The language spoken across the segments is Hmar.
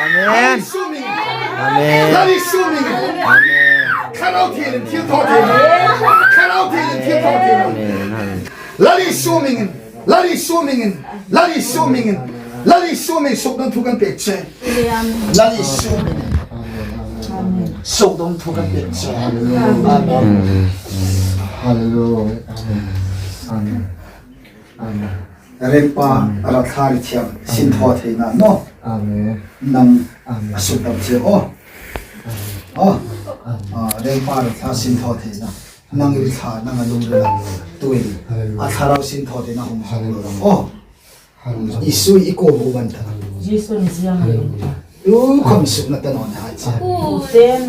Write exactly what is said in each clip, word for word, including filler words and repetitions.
Amen. Lal Isu hmingin. Amen. Lal Isu hmingin. Amen. Thlarau Thienghlimin thil thaw thei. Thlarau Thienghlimin thil thaw thei. Amen. Lal Isu hmingin. Lal Isu hmingin. Lal Isu hmingin. Lal Isu hmingin sukdawng thu kan pek che. Lal Isu hmingin sukdawng thu kan pek che. Amen. Hallelujah. Amen. Amen. Amen. Rempa, Ralthlari thiam, sin thaw theina, no? Amen. Nang, amen, a suk dam che, oh. Oh. Amen. Ah, Rempa, Ralthlari sin thaw theina. Nang ril tha, nang a lungrila. Tuin. Hallelujah. A thlarau sin thaw theina hung. Hallelujah. Oh. Hallelujah. Isu i ko bu ban ta. Jesu ni siam. Hallelujah. U khom sukna ta non hai che. Amen.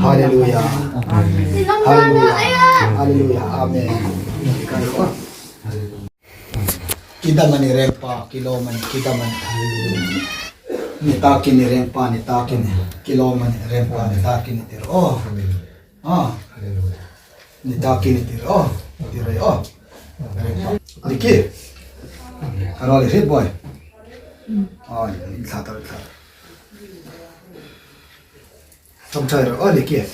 Hallelujah. Amen. Hallelujah. Hallelujah. Amen. Ki dam a nih Rempa, ki lawm a nih, ki dam a nih. Ni ta ki nih Rempa, ni ta ki nih. Ki lawm a nih Rempa, ni ta ki nih tir. Oh. Ah. Ni ta ki nih tir. Oh. Tir ai, oh. Rempa. Liki. Ka rawl hriet boi. Oh, in thla ta, in thla. Thawm chai ro, oh, Liki.